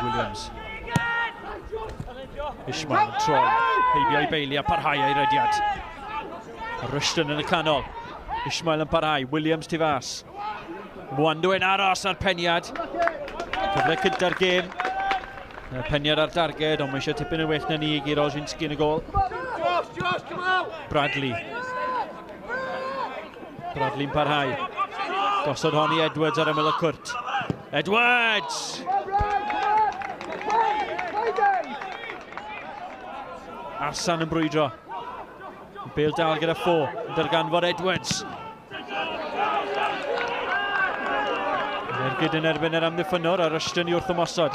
Williams. Ishmael yn troi, heibio i Bailey a parhau ei rediad. Rushton yn y canol. Ishmael yn parhau, Williams tu fas. Mwando yn aros ar peniad. Cyfle cynta'r gêm. Peniad ar darged, ond mae eisiau tipyn yn well na ni i guro Olszynski yn y gol. Bradley. Bradley'n parhau. Gosod hon i Edwards ar ymyl y cwrt. Edwards! Arsan yn brwydro. Bale dal gyda ffo, yn darganfod Edwards. Ergyd yn erbyn yr amddiffynnwr a Rushton i wrth ymosod.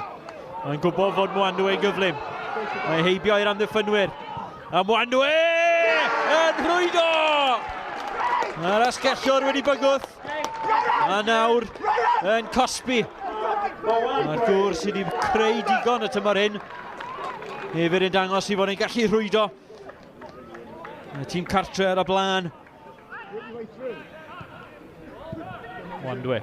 Mae'n gwybod fod Mwandu ei gyflym. Mae heibio i'r amddiffynwyr. A Mwandu yn rhwydo! Mae'r asgellwr wedi bygwth. A nawr yn cosbi. Mae'r gŵr sydd wedi creu digon y tymor hyn. Hefyd yn dangos i fod yn gallu rhwydo. Y tîm cartre ar y blaen. Wandwe.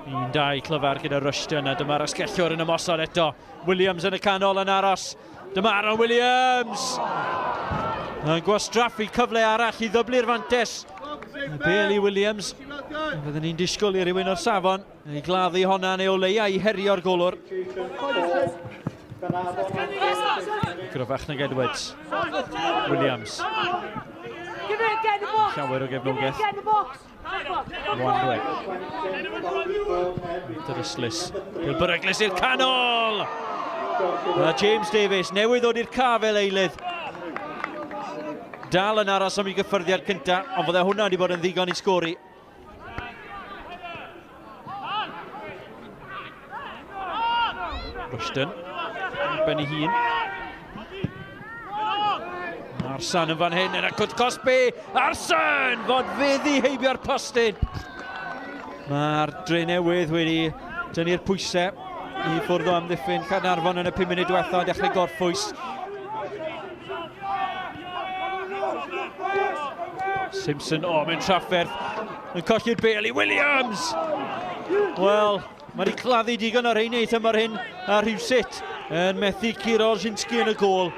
1-2 clyfar gyda Rushton a dyma'r asgellwr yn ymosod eto. Williams yn y canol yn aros. Dyma Aaron Williams! Yn gwastraffu cyfle arall i ddyblu'r fantes. Bale i Williams. Fyddwn ni'n disgwyl i rywun o'r safon ei gladdu honna neu o leia i herio'r golwr. Gryfach nag Edwards. Williams. Llawer o gefnogaeth. Wandwe. Dyryslys. Bill Beryglus i'r canol! A James Davies newydd ddod i'r ca fel eilydd. Dal yn aros am ei gyffyrddiad cynta, ond fydde hwnna wedi bod yn ddigon i sgori. Rushton, ben ei hun. Arsan yn fan hyn yn y cwt cosbi. Arsan! Fod feddi heibio'r postyn. Mae'r dre newydd wedi dynnu'r pwysau i ffwrdd o amddiffyn Caernarfon yn y 5 munud diwethaf yn dechrau gorffwys. Simpson, o, oh, mewn trafferth, yn colli'r bel i Williams! Wel, mae wedi claddu digon o'r rheini tymor hyn a rhywsut yn methu curo Olszynski yn y gôl.